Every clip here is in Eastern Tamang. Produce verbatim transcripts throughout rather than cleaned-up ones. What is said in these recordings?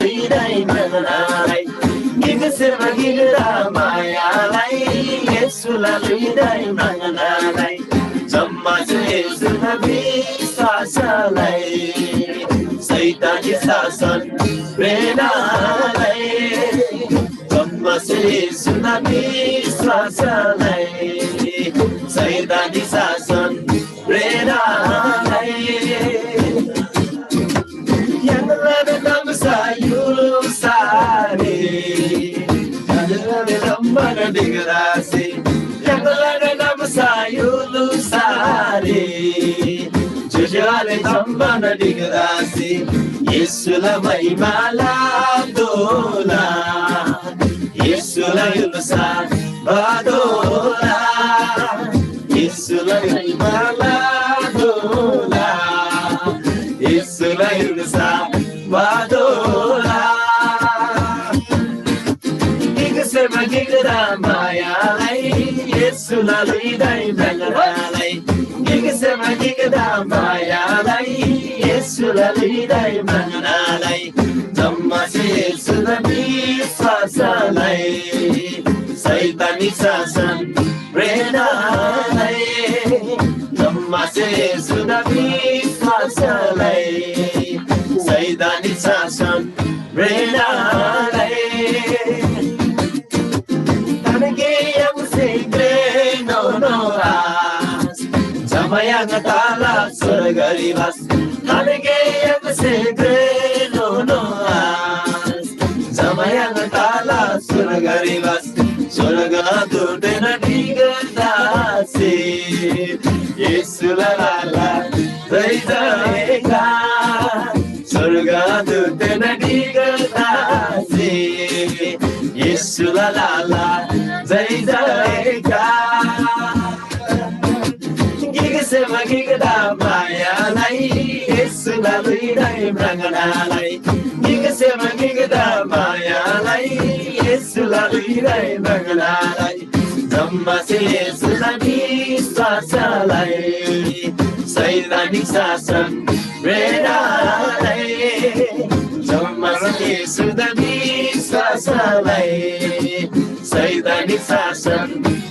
ल्‍हुइदाइ म्राङ्नालाई, गिकसेमा गिकदा मायालाई, येशूला ल्‍हुइदाइ म्राङ्नालाई, जम्‍मा छु येशूमा विश्‍वासलाई, शैतानी शासन प्रेरणालाई, जम्‍मा छु येशूमा विश्‍वासलाई, शैतानी शासन प्रेरणालाई। य्‍हाङला नाम्‍सा य्‍हुलुसारे, ज्‍योज्‍योआले जम्‍मान ढिक्रासे। य्‍हाङला नाम्‍सा य्‍हुलुसारे, ज्‍योज्‍योआले जम्‍मान ढिक्रासे। येशूला महिमा लादोला, येशूला य्‍हुल्‍सा भतोःला। येशूला महिमा लादोला, येशूला य्‍हुल्‍सा भतोःला। गिकसेमा गिकदा मायालाई, येशूला ल्‍हुइदाइ म्राङ्नालाई। गिकसेमा गिकदा मायालाई, येशूला ल्‍हुइदाइ म्राङ्नालाई। जम्‍मा छु येशूदा विश्‍वासलाई, शैतानी शासन प्रेरणालाई। जम्‍मा छु येशूदा विश्‍वासलाई, शैतानी शासन प्रेरणालाई। थानगे य्‍हाङसे घ्रेनोनो आश, जम्‍मा य्‍हाङ तला स्‍वर्गरी बास। थानगे य्‍हाङसे घ्रेनोनो आश, जम्‍मा य्‍हाङ तला स्‍वर्गरी बास। स्‍वर्गदूतन ढिक्रासे येशूला लाला जय जयकार। स्‍वर्गदूतन ढिक्रासे येशूला लाला जय जयकार। गिकसेमा गिकदा मायालाई, येशूला ल्‍हुइदाइ म्राङ्नालाई। गिकसेमा गिकदा मायालाई, येशूला ल्‍हुइदाइ म्राङ्नालाई। जम्‍मा छु येशूला विश्‍वासलाई, शैतानी शासन प्रेरणालाई। जम्‍मा छु येशूदा विश्‍वासलाई, शैतानी शासन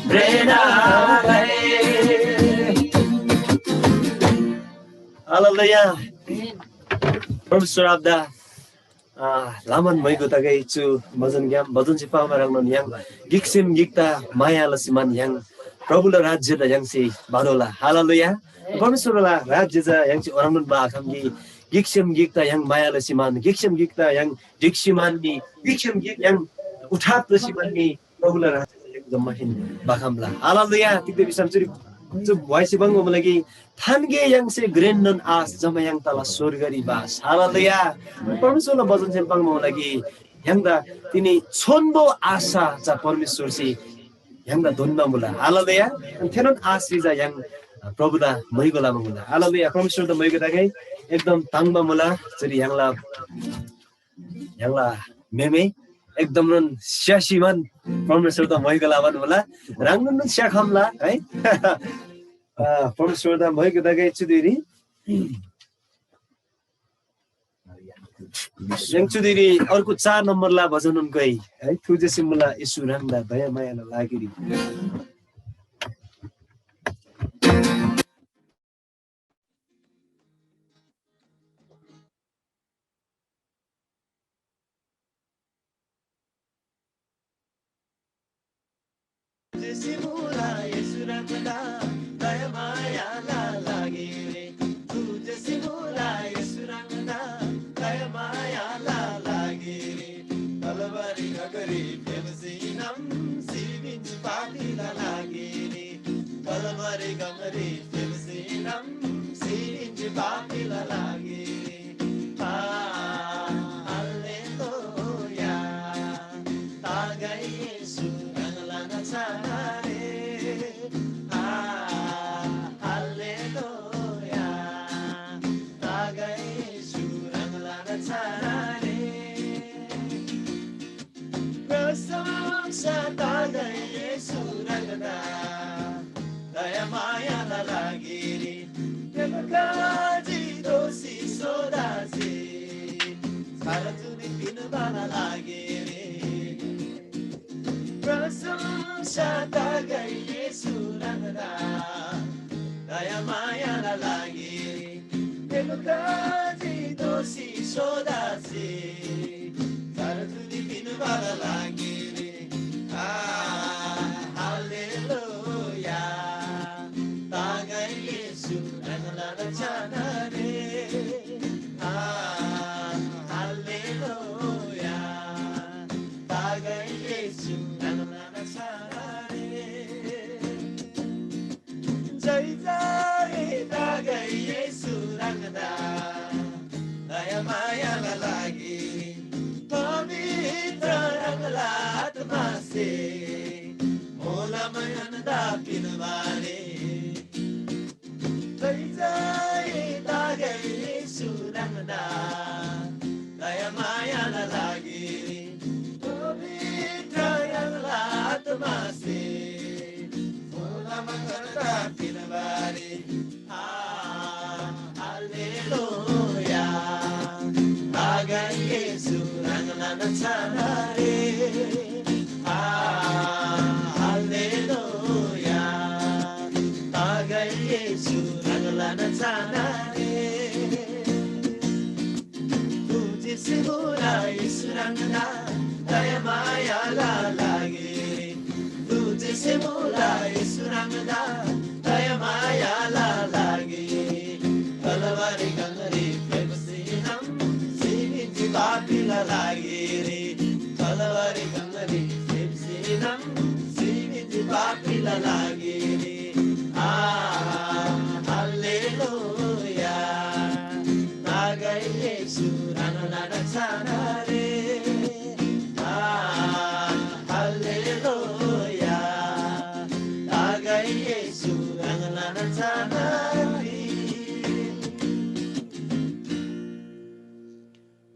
प्रेरणालाई। हालेलुया। परमेश्‍वर आबादा, आ, ल्‍हानान म्‍हाइगो तगै। चु भजनग्‍याम भजनसे पामा ह्रङ्नोन य्‍हाङ गिकसेम गिकदा माया लसीमान य्‍हाङ प्रभुला राज्‍यदा य्‍हाङसे भतोःला। हालेलुया। परमेश्‍वरला राज्‍य चा य्‍हाङसे ओह्रङ्नोन बा आखम्‍गे। गिकसेम गिकदा य्‍हाङ माया लसीमान, गिकसेम गिकदा य्‍हाङ ढिक्‍सीमान नि, गिकसेम गिक य्‍हाङ उठाब लसीमान नि, प्रभुला राज्‍य जम्‍मासेन बखम्‍ला। हालेलुया। तिग्‍दा भिसम चुरी चु भ्‍वाइसे बङ्बा मुला कि, थान्‍गे य्‍हाङसे घ्रेन्‍नोन आश, जम्‍मा य्‍हाङ तला स्‍वर्गरी बास। हालेलुया। परमेश्‍वरला वचनसे बङ्बा मुला कि, य्‍हाङदा तिनी छोन्‍बो आशा चा परमेश्‍वरसे य्‍हाङदा दोन्‍बा मुला। हालेलुया। अनि थेनोन आशरी चा य्‍हाङ प्रभुदा मैगो लबा मुला। हालेलुया। परमेश्‍वरदा मैगो तगै एकदम ताङ्बा मुला। चुरी य्‍हाङला य्‍हाङला म्‍हेमे एकदमनोन स्‍यासीमान परमेश्‍वरदा मैगो लबान मुला। ह्राङनोन स्‍याखम्‍ला है। अ, परमेश्‍वरदा मैगो तगै चुदिरी। य्‍हाङ चुदिरी अर्को चार नम्‍बरला भजन उनकै है, थुजेसी मुला येशू ह्राङदा दयामायाला लागिरी। तुझे सिमुला येशू रंगदा दया मायाला लागिरे। तुझे सिमुला येशू रंगदा दया मायाला लागिरे। कलवरी गगरी फेमसीनम सीविंच पापीला लागिरे। कलवरी गगरी फेमसीनम सीविंच पापीला लागिरे। आ, हालेलुया। तागै येशू ह्राङला नाछारे। आ, हालेलुया। तागै येशू ह्राङला नाछारे। प्रशंसा तागै येशू ह्राङदा। दया माया लागिरी बेलुकाजी दोसी सोदासे सारा जुनी पिन्‍बाला लागिरी प्रशंसा तगै येशू ह्राङदा दयामायाला लागिरी बेलुकाजी दोसी सोदासे सारा जुनी पिन्‍बाला लागिरी आ हालेलुया तगै येशू ह्राङला रचना रे आ हालेलुया तगै येशू ह्राङला रचना रे जय जय तगै येशू ह्राङदा दयामायाला लागिरी पवित्र ह्राङला आत्मासे मोलमयनदा पिन्‍बारे जय जय तगै येशू ह्राङदा दयामायाला लागिरी पवित्र ह्राङला आत्मासे मोलमयनदा पिन्‍बारे आ हालेलुया तगै येशू ह्राङला रचना रे आ हालेलुया तगै येशू ह्राङला रचना रे तुझे से बोला येशू ह्राङदा दयामायाला लागिरी तुझे से बोला येशू ह्राङदा दयामायाला लागिरी कलवरी गङरी फेप्‍सीनम सिमिजी पापीला लागिरी कलवरी गङरी फेप्‍सीनम सिमिजी पापीला लागिरी आ हालेलुया तगै येशू ह्राङला रचना रे आ हालेलुया तगै येशू ह्राङला रचना रे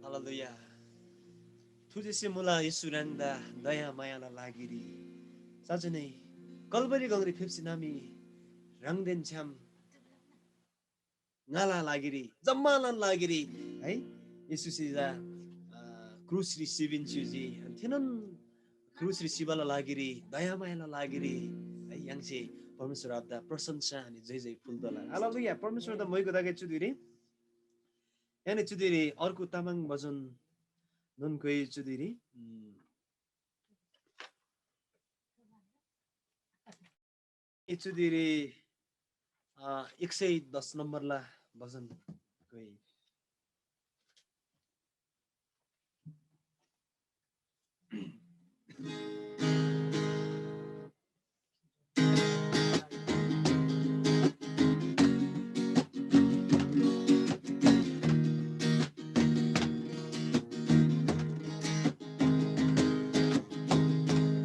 हालेलुया थुजेसे मुला येशू ह्राङदा दया मायाला लागिरी साँच्चै नै कलवरी गङरी फेप्‍सीनम ह्राङदेन छ्‌याम ङाला लागिरी जम्‍मालान लागिरी है येशूसे जा क्रुसरी सिबिन चिजी अनि थेनोन क्रुसरी सिबाला लागिरी दयामायाला लागिरी है य्‍हाङसे परमेश्‍वर आबादा प्रशंसा अनि जय जय फुल्‍दोला। हालेलुया। परमेश्‍वरदा मोइगो दागे चुदिरी यानी चुदिरी अर्को तामाङ भजन नुनकोइ चुदिरी चुदिरी एक सय दस नम्बरला भजन कोही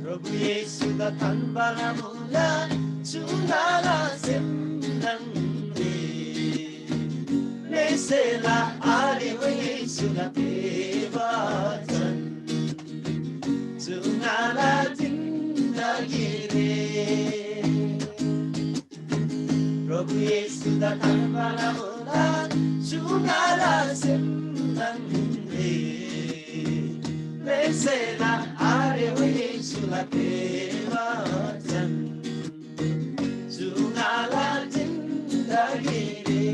प्रभु येशूदा थान्‍बाला मुला चुङ्गाला सेमदङरी लेसेला आरे येशूला देवाचन चुङ्गाला जिन्दगी रे प्रभु येशूदा थान्‍बाला मुला चुङ्गाला सेमदङरी लेसेला आरे येशूला देवाचन चुङ्गाला जिन्दगी रे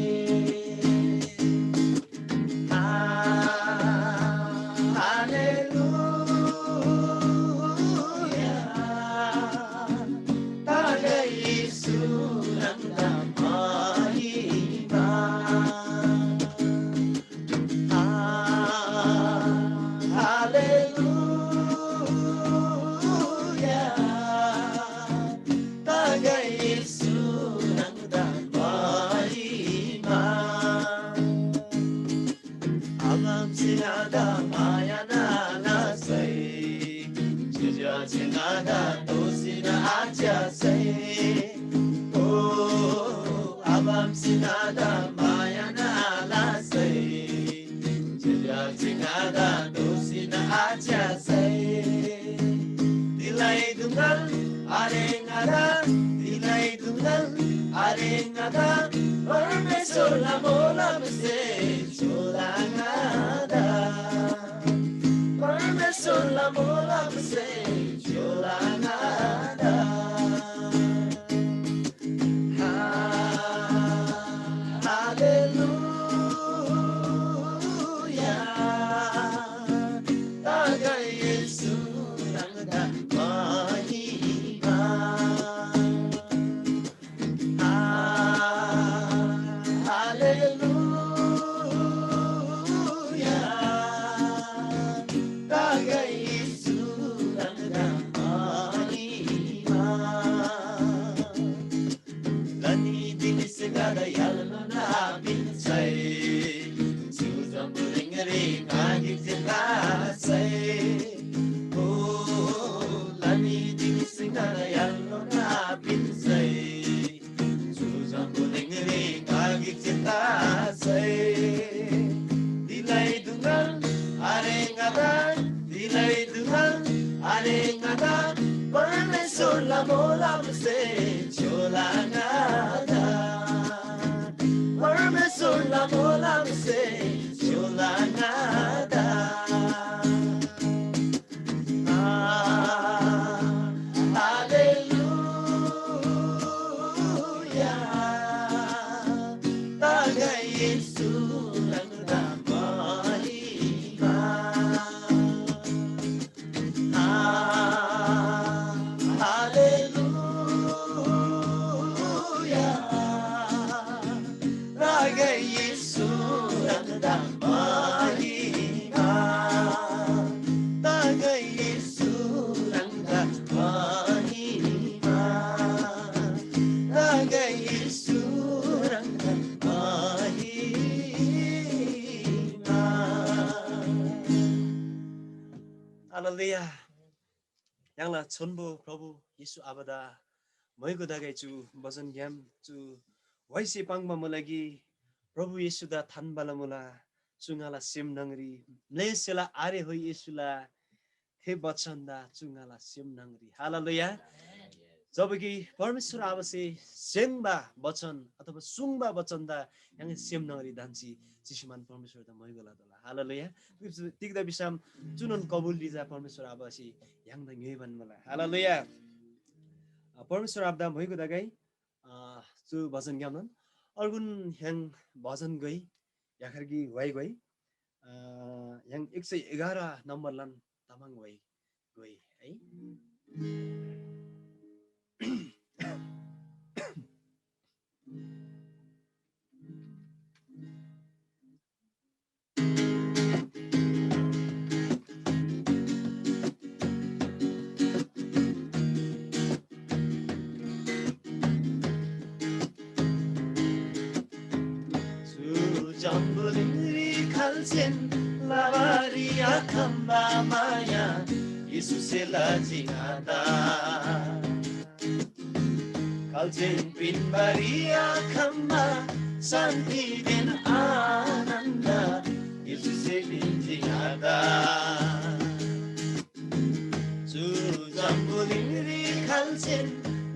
आबामसे ङादा माया नालसै, ज्‍योज्‍यो आछे ङादा दोःसीन आच्‍यासै। ओ आबामसे ङादा माया नालसै, ज्‍योज्‍यो आछे ङादा दोःसीन आच्‍यासै। तिलै दुङ्गल आरे ङादा, तिलै दुङ्गल आरे ङादा परमेश्‍वरला मोलमसे झोला ङादा, परमेश्‍वरला मोलमसे झोला ङादा। हा, हालेलुया। तागै येशू ह्राङदा महिमा। आ, हालेलुया। तागै येशू ह्राङदा महिमा। लनी दिनिस ङादा याल्‍लोना पिन्‍सै, चु जम्‍बुलिङरी कागिक जे तासै। ओ, लनी दिनिस ङादा याल्‍लोना पिन्‍सै, चु जम्‍बुलिङरी कागिक जे तासै। दिलै दुङल आरे ङादा, दिलै दुङल आरे ङादा, परमेश्‍वरला मोलमसे झोला ङादा, परमेश्‍वरला मोलमसे झोला ङादा। आ, हालेलुया। तागै येशू ह्राङदा महिमा। आ, हालेलुया। तागै येशू ह्राङदा महिमा। तागै येशू ह्राङदा महिमा। तागै येशू ह्राङदा महिमा। हालेलुया। य्‍हाङला छोन्‍बो प्रभु येशू आबादा म्‍हाइगो तगै चु बचनग्‍याम चु व्‍हाइसे पाङ्बा मुला कि प्रभु येशूदा थान्‍बाला मुला। चु ङाला सेम न्‍हङरी म्‍लेसेला आरे होइ येशूला थे बचनदा चु ङाला सेम न्‍हङरी। हालेलुया। जबकि परमेश्‍वर आबासे सेङ्बा बचन अथवा सुङ्बा बचनदा य्‍हाङसे सेम न्‍हङरी दान्‍सी चिसीमान परमेश्‍वरदा म्‍हाइगो लतोःला। हालेलुया। तिग्‍दा भिसम चुनोन कबुल लिजा परमेश्‍वर आबासे य्‍हाङदा ङ्‌योइबान मुला। हालेलुया। अ, परमेश्‍वर आबादा म्‍हाइगो तगै, अ, चु भजनग्‍यामनोन अर्गुन य्‍हाङ भजन गोइ, याखर गी व्‍हाइ गोइ, अ, य्‍हाङ एक सय एघार नम्‍बरलान तामाङ व्‍हाइ गोइ है। चु जम्‍बुलिङरी खाल्‍सेन लबारी आखम्‍बा माया येशूसे लजी ङादा। खाल्‍सेन पिन्‍बारी आखम्‍बा शान्‍तिदेन आनन्‍द येशूसे पिन्‍जी ङादा। चु जम्‍बुलिङरी खाल्‍सेन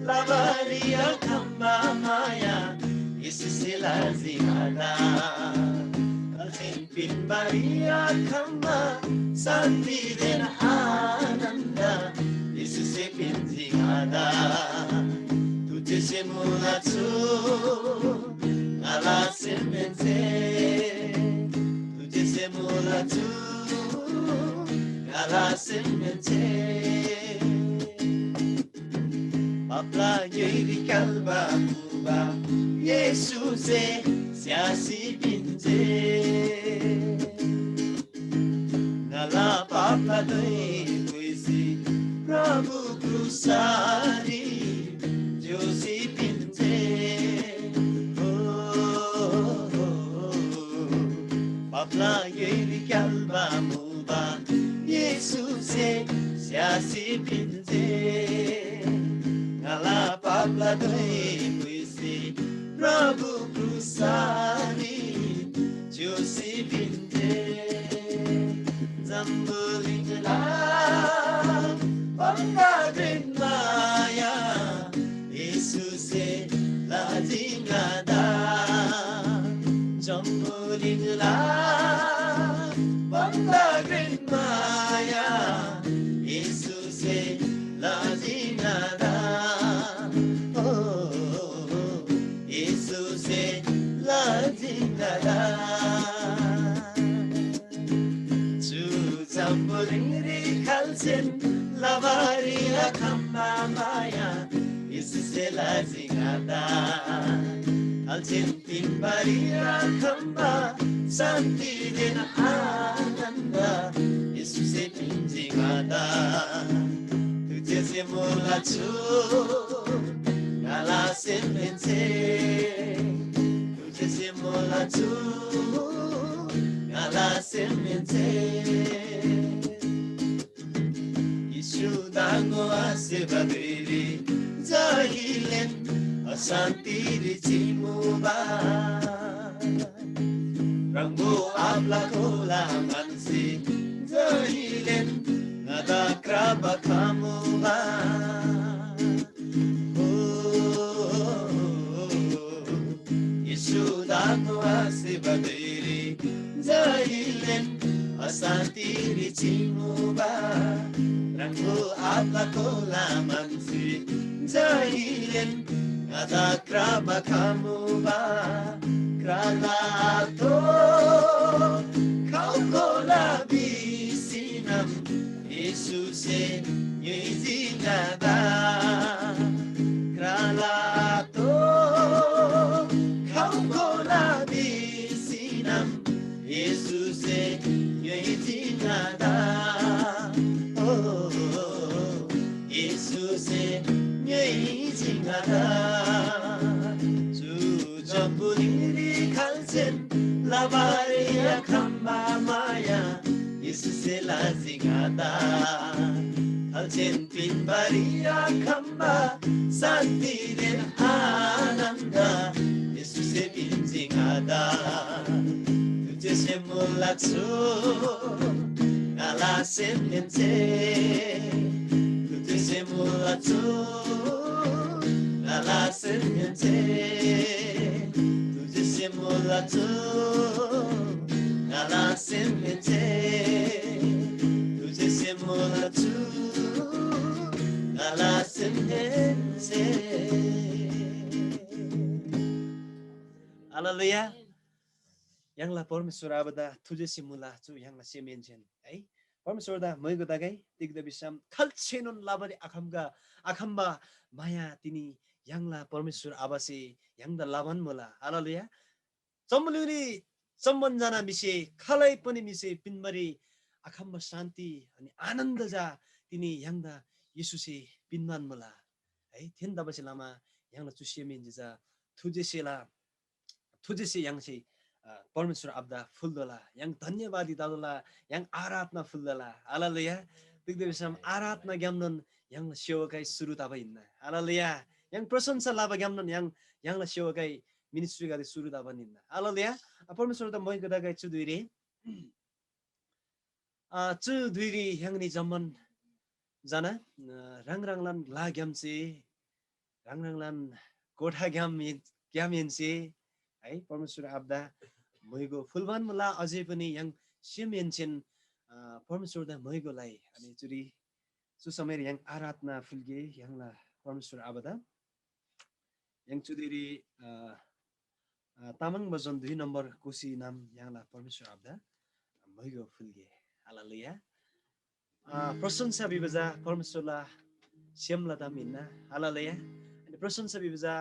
लबारी आखम्‍बा माया येशूसे लजी ङादा। खाल्‍सेन पिन्‍बारी आखम्‍बा शान्‍तिदेन आनन्‍द येशूसे पिन्‍जी ङादा। तुझेसे मुला छु ङाला सेमहेन्‍से, तुझेसे मुला छु ङाला सेमहेन्‍से। पापला गेरी क्‍याल्‍बा मुबा येशूसे स्‍यासी पिन्‍जे। ङाला पापला धुइ पुइसी प्रभु क्रुसरी ज्‍योसी पिन्‍जे। हो, हो, हो, पापला गेरी क्‍याल्‍बा मुबा येशूसे स्‍यासी पिन्‍जे। ङाला पापला धुइ पुइसी प्रभु क्रुसरी ज्‍योसी पिन्‍जे। जम्‍बुलिङला भन्‍दा घ्रेन माया येशूसे लजी जम्बुलिङला भन्दा घ्रेन माया येशूसे लजिङदा। ओ, येशूसे लजिङदा। चु जम्बुलिङरी खाल्‍सेन लबारी आखम्‍बा माया येशूसे लजिङदा। खाल्‍सेन पिन्‍बारी आखम्‍बा शान्‍तिदेन आनन्‍द येशूसे पिन्‍जी ङादा। तुझेसे मोला छु ङाला सेमहेन्‍से। तुझेसे मोला छु ङाला सेमहेन्‍से। येशू दाङो आसेबा धुइरी जहिलेन अशान्तिरी चिमुबा। ह्राङगो आब्‍ला कोला म्‍हन्‍सी जहिलेन ङादा क्राबा खमुबा। ओ, येशू दाङो आसेबा धुइरी जहिलेन अशान्तिरी चिमुबा। ह्राङगो आब्‍ला कोला म्‍हन्‍सी जहिलेन ङादा क्राबा खमुबा। क्राला आतो खौ कोला भिसीनम येशूसे ङ्‌योइजी ङादा। क्राला आतो खौ कोला भिसीनम येशूसे ङ्‌योइजी ङादा। ओ, येशूसे ङ्‌योइजी ङादा। चु जम्‍बुलिङरी खाल्‍सेन लबारी आखम्‍बा माया येशूसे लजी ङादा। खाल्‍सेन पिन्‍बारी आखम्‍बा शान्‍तिदेन आनन्‍द येशूसे पिन्‍जी ङादा। तुझेसे मोला छु ङाला सेमहेन्‍से। तुझेसे मोला छु ङाला सेमहेन्‍से। तुझेसे मोला छु ङाला सेमहेन्‍से। तुझेसे मोला छु ङाला सेमहेन्‍से। हालेलुया। य्‍हाङला परमेश्‍वर आबादा थुजेसे मुला, चु य्‍हाङला सेमहेन्‍सेन है। परमेश्‍वरदा मोइगो तगै, तिग्‍दा भिसम खाल्‍सेनोन लबारी आखम्‍बा, आखम्‍बा माया तिनी य्‍हाङला परमेश्‍वर आबासे य्‍हाङदा लबान मुला। हालेलुया। जम्‍बुलिङरी जम्‍मान जना म्‍हिसे, खालै पनि म्‍हिसे पिन्‍बारी आखम्‍बा शान्‍ति अनि आनन्‍द चा तिनी य्‍हाङदा येशूसे पिन्‍बान मुला है। थेन्‍तबासेलमा य्‍हाङला चु सेमहेन्‍से चा थुजेसेला थुजेसे य्‍हाङसे, अ, परमेश्‍वर आबादा फुल्‍तोःला, य्‍हाङ धन्‍यवादी ततोःला, य्‍हाङ आराधना फुल्‍तोःला। हालेलुया। तिग्‍दा भिसम आराधनाग्‍यामनोन य्‍हाङला सेवकाई सुरु तबा हिन्‍ना। हालेलुया। य्‍हाङ प्रशंसा लबाग्‍यामनोन य्‍हाङ, य्‍हाङला सेवकाई ministryगदे सुरु तबान हिन्‍ना। हालेलुया। अ, परमेश्‍वरदा मोइगो तगै चु धुइरी। अ, चु धुइरी य्‍हाङनी जम्‍मान जना, अ, ह्राङ ह्राङलान ग्‍लाग्‍यामसे, ह्राङ ह्राङलान कोठाग्‍याम, ग्‍यामहेन्‍से है, परमेश्‍वर आबादा मोइगो फुल्‍बान मुला। अझै पनि य्‍हाङ सेमहेन्‍सेन, अ, परमेश्‍वरदा मोइगो लइ। अनि चुरी चु समयरी य्‍हाङ आराधना फुल्‍गे य्‍हाङला परमेश्‍वर आबादा। य्‍हाङ चुदिरी, अ, अ, तामाङ भजन दुई नम्बर कोसी नाम य्‍हाङला परमेश्‍वर आबादा मोइगो फुल्‍गे। हालेलुया। अ, प्रशंसा भिबा चा परमेश्‍वरला सेमला ताम हिन्‍ना। हालेलुया। अनि प्रशंसा भिबा चा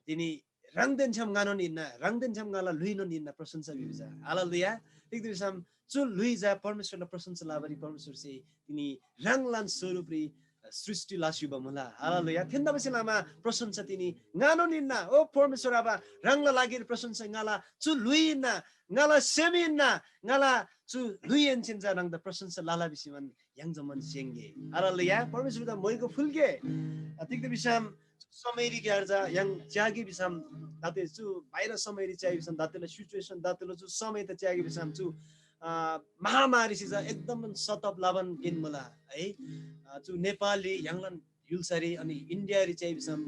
तिनी ह्राङदेन छ्‌याम ङानोन हिन्‍ना, ह्राङदेन छ्‌याम ङाला ल्‍हुइनोन हिन्‍ना प्रशंसा भिबा चा। हालेलुया। तिग्‍दा भिसम चु ल्‍हुइ चा परमेश्‍वरला प्रशंसा लबारी परमेश्‍वरसे तिनी ह्राङलान स्वरूपरी सृष्‍टि लस्‍युबा मुला। हालेलुया। थेन्‍तबासेलमा प्रशंसा तिनी ङानोन हिन्‍ना। ओ परमेश्‍वर आबा, ह्राङला लागिरी प्रशंसा ङाला चु ल्‍हुइ हिन्‍ना, ङाला सेम हिन्‍ना, ङाला चु ल्‍हुइहेन्‍सेन चा ह्राङदा प्रशंसा लला भिसीमान य्‍हाङ जम्‍मान स्‍य्‍हाङ्‌गे। हालेलुया। परमेश्‍वरदा मोइगो फुल्‍गे। आ, तिग्‍दा भिसम चु समयरी ग्‍यार चा य्‍हाङ च्‍यागे भिसम दाते चु बाहिर समयरी च्‍यागे भिसम दातेला situation दातेला चु समय त च्‍यागे भिसम चु, आ, महामारीसे चा एकदम सतप लबान गेन मुला है। आ, चु नेपालरी य्‍हाङलान य्‍हुल्‍सारी अनि इन्डियारी च्‍यागे भिसम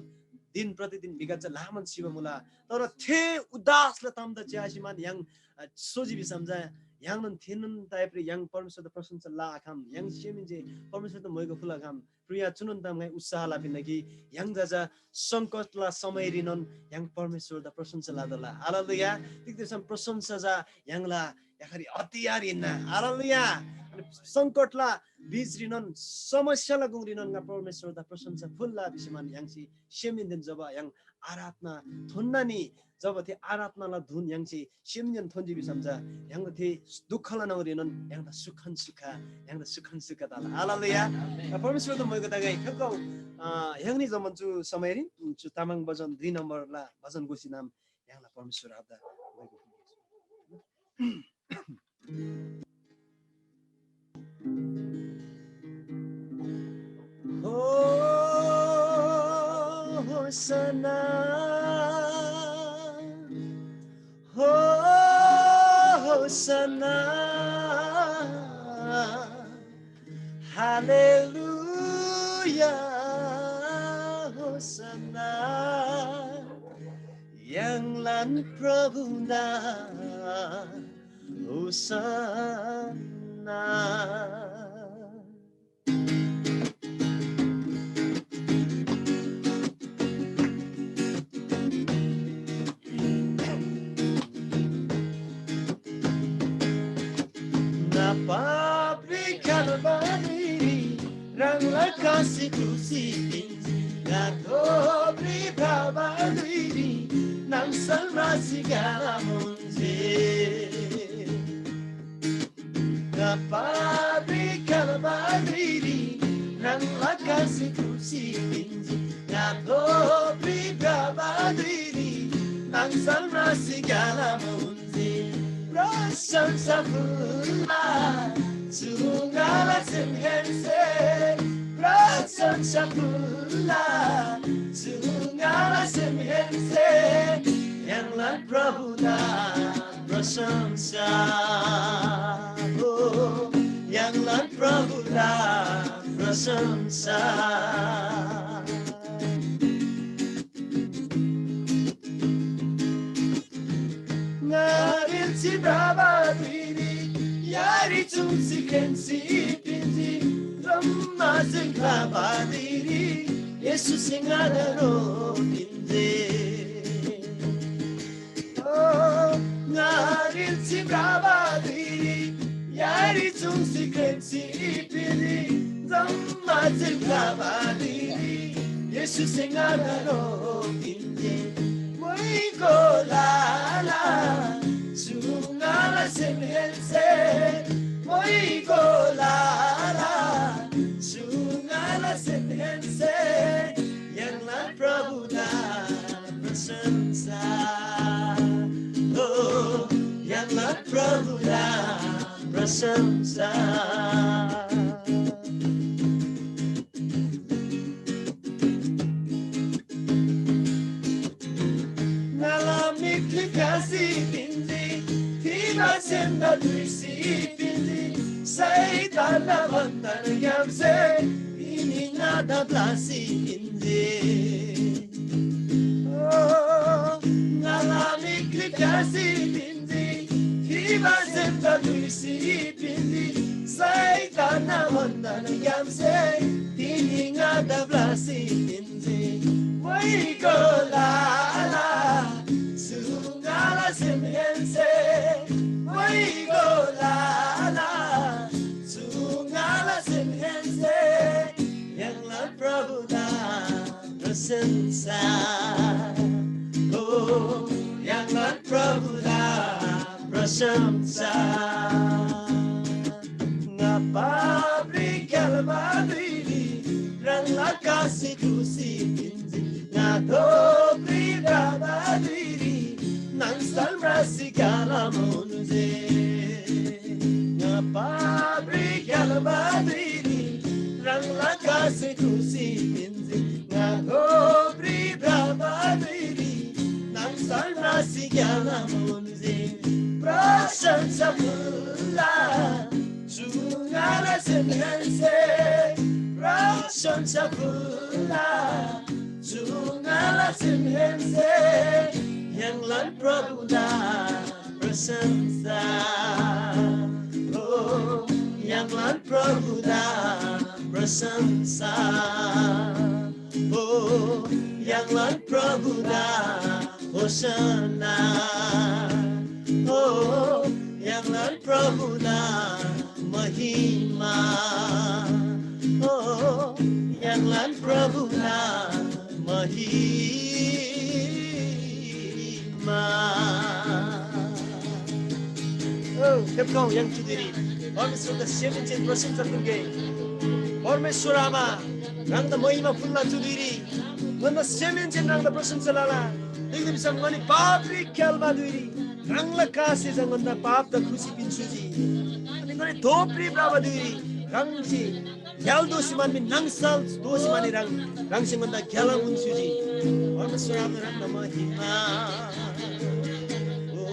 दिन प्रतिदिन म्‍हिगदे चा ल्‍हानान सिबा मुला। तर थे उदासला तामदा च्‍यासीमान य्‍हाङ, अ, सोजी भिसम चा य्‍हाङनोन थेनोन टाइपरी य्‍हाङ परमेश्‍वरदा प्रशंसा लआखम। य्‍हाङ सेमहेन्‍से परमेश्‍वरदा मोइगो फुलआखम। प्रिय, चुनोन ताम ङाइ उत्साह लपिन्‍ना कि य्‍हाङ चा चा संकटला समयरीनोन य्‍हाङ परमेश्‍वरदा प्रशंसा लतोःला। हालेलुया। तिग्‍दा भिसम प्रशंसा चा य्‍हाङला याखरी हतियार हिन्‍ना। हालेलुया। अनि संकटला बीचरीनोन, समस्याला गुङरीनोन ङा परमेश्‍वरदा प्रशंसा फुल्‍ला भिसीमान य्‍हाङसे सेमहेन्‍देन जब य्‍हाङ आराधना थोन्‍ना नि, जब थे आराधनाला धुन य्‍हाङसे सेमहेन्‍देन थोन्‍जी भिसम चा य्‍हाङदा थे दुःखला न्‍हङरीनोन य्‍हाङदा सुखन सुख, य्‍हाङदा सुखन सुख तला। हालेलुया। र परमेश्‍वरदा मोइगो तगै खेल्‍गो, अ, य्‍हाङनी जम्‍मान चु समयरी चु तामाङ भजन दुई नम्बरला भजन गोसी नाम य्‍हाङला परमेश्‍वर आबादा मोइगो। हो, होसना, हो, होसना, हालेलुया, होसना, य्‍हाङलान प्रभुदा होसन्ना। ङा पापरी क्‍याल्‍बारीरी ह्राङला कासे क्रुसी पिन्‍जी। ङा धोपरी भ्रबा धुइरी नाङसल म्रासी ग्‍यालाम उन्‍जी। ङा पापरी क्‍याल्‍बारीरी ह्राङला कासे क्रुसी पिन्‍जी। ङा धोपरी भ्रबा धुइरी नाङसल म्रासी ग्‍यालाम उन्‍जी। प्रशंसा फुल्‍ला चु ङाला सेमहेन्‍से, प्रशंसा फुल्‍ला चु ङाला सेमहेन्‍से, य्‍हाङला प्रभुदा प्रशंसा हो, य्‍हाङला प्रभुदा प्रशंसा। ङा रिल्‍सी भ्रबा धुइरी यारी चुङ्सी ख्रेन्‍सी पिन्‍जी। जम्‍मासेन भ्रबा धुइरी येशूसे ङादा रो पिन्‍जी। ओ, ङा रिल्‍सी भ्रबा धुइरी यारी चुङ्सी ख्रेन्‍सी पिन्‍जी। जम्‍मासेन भ्रबा धुइरी येशूसे ङादा रो पिन्‍जी। मोइगो लाला चु ङाला सेमहेन्‍से, मोइगो लाला चु ङाला सेमहेन्‍से, य्‍हाङला प्रभुदा प्रशंसा हो, य्‍हाङला प्रभुदा प्रशंसा। ङाला मिखली ख्‍यासी पिन्‍जी, थिबा सेमदा धुइसी पिन्‍जी, शैतानला बन्‍धनग्‍यामसे तिनी ङादा ब्‍लासी पिन्‍जी। ओ, ङाला मिखली ख्‍यासी पिन्‍जी, थिबा सेमदा धुइसी पिन्‍जी, शैतानना बन्‍धनग्‍यामसे तिनी ङादा ब्‍लासी पिन्‍जी। मोइगो लाला चु ङाला सेमहेन्‍से, मोइगो लाला चु ङाला सेमहेन्‍से, य्‍हाङला प्रभुदा प्रशंसा हो, य्‍हाङला प्रभुदा प्रशंसा। ङा पापरी क्‍याल्‍बा धुइरी ह्राङला कासे क्रुसी पिन्‍जी। ङा धोपरी भ्रबा धुइरी नाङसल म्रासी ग्‍यालाम उन्‍जी। ङा पापरी क्‍याल्‍बा धुइरी ह्राङला कासे क्रुसी पिन्‍जी। ङा धोपरी भ्रबा धुइरी नाङसल म्रासी ग्‍यालाम उन्‍जी। प्रशंसा फुल्‍ला चु ङाला सेमहेन्‍से, प्रशंसा फुल्‍ला जुङ्गाला सेमहेन्से य्‍हाङलान प्रभुदा प्रशंसा। हो, य्‍हाङलान प्रभुदा प्रशंसा। हो, य्‍हाङलान प्रभुदा होसन्ना। हो, य्‍हाङलान प्रभुदा महिमा। हो, य्‍हाङलान प्रभुदा महिमा। ओ, फेप्‍खउ य्‍हाङ चुदिरी परमेश्‍वरदा सेमहेन्‍सेन प्रशंसा पिन्‍गे। परमेश्‍वर आबा, ह्राङदा महिमा फुल्‍ला चुदिरी। ङन्‍दा सेमहेन्‍सेन ह्राङदा प्रशंसा लला। तिग्‍दा भिसम ङनी पापरी क्‍याल्‍बा धुइरी ह्राङला कासे चा ङन्‍दा पापदा खुसी पिन्‍सुजी। अनि ङनी धोपरी भ्रबा धुइरी ह्राङसे ग्‍याल दोसी मान मी नाङसल दोसी माने ह्राङ ह्राङसे ङन्‍दा ग्‍याला उन्‍सुजी। परमेश्‍वर आबा ह्राङदा महिमा। ओ,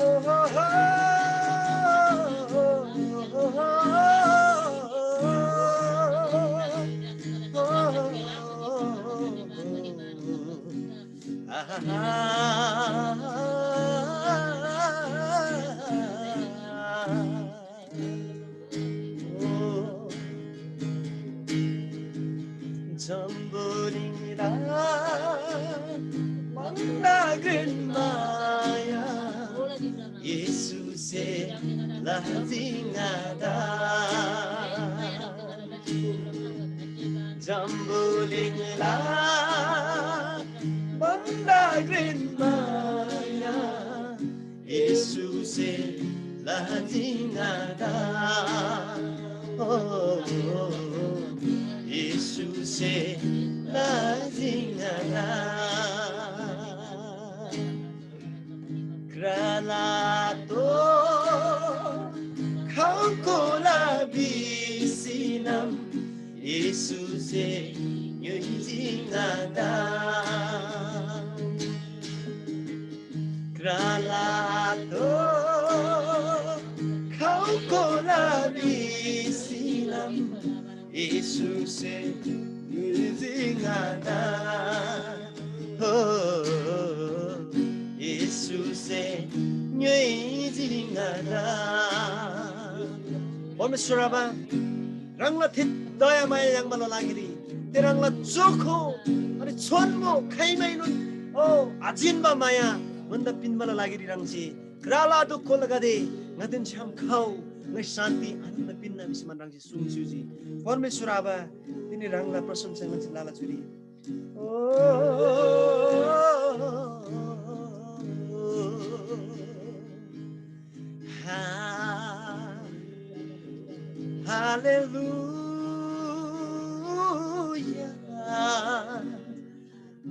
ओ, ओ। जम्‍बुलिङला भन्‍दा घ्रेन माया येशूसे लजी ङादा। जम्‍बुलिङला भन्‍दा घ्रेन माया येशूसे लजी ङादा। ओ, येशूसे लजी ङादा। क्रालातो खौकोला बिसिनम येशूसे ङ्‌योइजी ङादा। क्रालातो खौकोला बिसिनम येशूसे ङ्‌योइजी ङादा। हो, येशूसे ङ्‌योइजी ङादा। परमेश्‍वर आबा, ह्राङला थे दयामाया याङ्बाला लागिरी, ते ह्राङला चोखो अनि छोन्‍बो खाइमाएनोन, ओ, आजिन्‍बा माया ङन्‍दा पिन्‍बाला लागिरी ह्राङसे क्रालादो कोलागदे ङादेन छ्‌याम खउ, ङाइ शान्‍ति आनन्‍द पिन्‍ना भिसी मान ह्राङसे सुङ्स्‍युजी। परमेश्‍वर आबा, तिनी ह्राङला प्रशंसा ङन्‍से लला चुरी। ओ, हा, हालेलुया।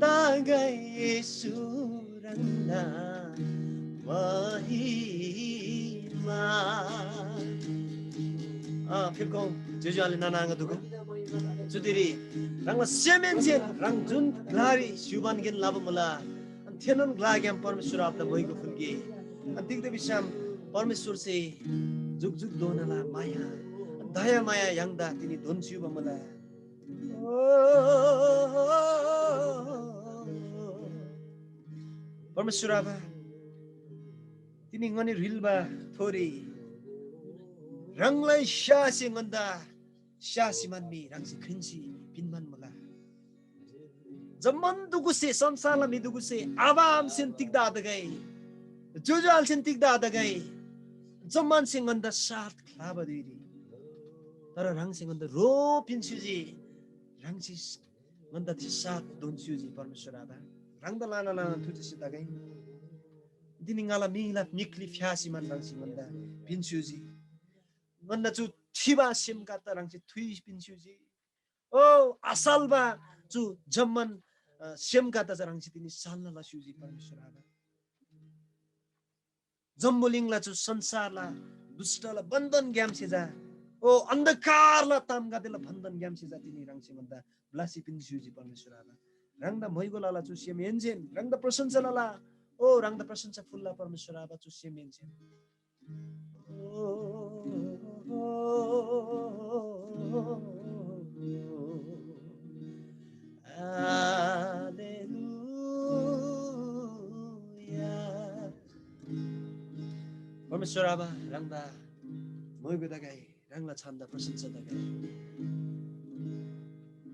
तागै येशू ह्राङदा महिमा। अँ, फेप्‍खउ ज्‍योज्‍यो आले नाना आङा दुगु। चुदिरी ह्राङला सेमहेन्‍सेन ह्राङ जुन ग्‍लारी स्‍युबान गेन लबा मुला, अनि थेनोन ग्‍लाग्‍याम परमेश्‍वर आबादा मोइगो फुल्‍गे। अनि तिग्‍दा भिसम परमेश्‍वरसे जुकजुकधोनाला माया, अनि दयामाया य्‍हाङदा तिनी दोन्‍स्‍युबा मुला। परमेश्‍वर आबा, तिनी ङनी ह्रिल्‍बा थोरी ह्राङलाइ स्‍यासे ङन्‍दा स्‍यासी मान मी ह्राङसे खिन्‍सी पिन्‍बान मुला। जम्‍मान दुगुसे, संसारला म्‍हि दुगुसे आबा आमासेन तिग्‍दा आतगै, ज्‍योज्‍यो आलेसेन तिग्‍दा आतगै, जम्‍मानसे ङन्‍दा साथ ख्‍लाबा धुइरी तर ह्राङसे ङन्‍दा ह्रो पिन्‍स्‍युजी, ह्राङसे ङन्‍दा थे साथ दोन्‍स्‍युजी। परमेश्‍वर आबा, ह्राङदा ल्‍हाना ल्‍हाना थुजेसी तगै। तिनी ङाला मीला मिखली फ्‍यासी मान ह्राङसे ङन्‍दा पिन्‍स्‍युजी। ङन्‍दा चु ठिबा सेमगददा ह्राङसे थुइ पिन्‍स्‍युजी। ओ, आसाल्‍बा चु जम्‍मान, अ, सेमगददा चा ह्राङसे तिनी साल्‍ना लस्‍युजी, परमेश्‍वर आबा। जम्‍बुलिङला चु संसारला दुष्‍टला बन्‍धनग्‍यामसे चा, ओ, अन्‍धकारला तामगदेला बन्‍धनग्‍यामसे चा तिनी ह्राङसे ङन्‍दा ब्‍लासी पिन्‍स्‍युजी, परमेश्‍वर आबा। ह्राङदा मोइगो लला चु सेमहेन्‍सेन, ह्राङदा प्रशंसा लला। ओ, ह्राङदा प्रशंसा फुल्‍ला, परमेश्‍वर आबा, चु सेमहेन्‍सेन। ओ, हालेलुया। परमेश्‍वर आबा, ह्राङदा मोइगो तगै, ह्राङला छान्‍दा प्रशंसा तगै।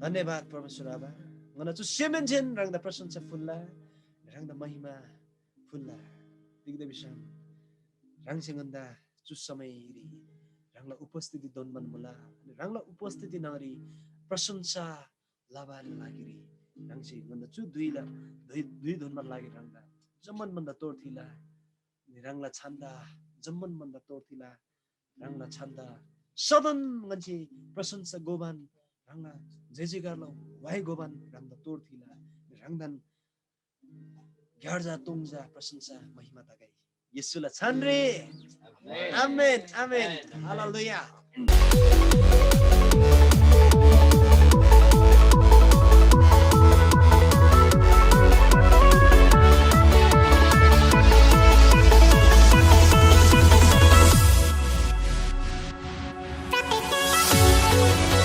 धन्यवाद परमेश्‍वर आबा, ङन्‍ना चु सेमहेन्‍सेन ह्राङदा प्रशंसा फुल्‍ला, ह्राङदा महिमा फुल्‍ला। तिग्‍दा भिसम ह्राङसे ङन्‍दा चु समयरी ह्राङला उपस्थिति दोन्‍बान मुला। अनि ह्राङला उपस्थिति न्‍हङरी प्रशंसा लबाला लागिरी ह्राङसे ङन्‍दा चु धुइला धुइ धुइ दोन्‍बाला लागिरी ह्राङदा जम्‍मान भन्‍दा तोर थिला। अनि ह्राङला छान्‍दा जम्‍मान भन्‍दा तोर थिला। ह्राङला छान्‍दा सदन ङन्‍से प्रशंसा गोबान, ह्राङला जय जयकारला वाइ गोबान ह्राङदा तोर थिला। ह्राङदान ग्‍यार्जा तोङजा प्रशंसा महिमा तगै। येशूला छानरी। आमेन, आमेन। हालेलुया।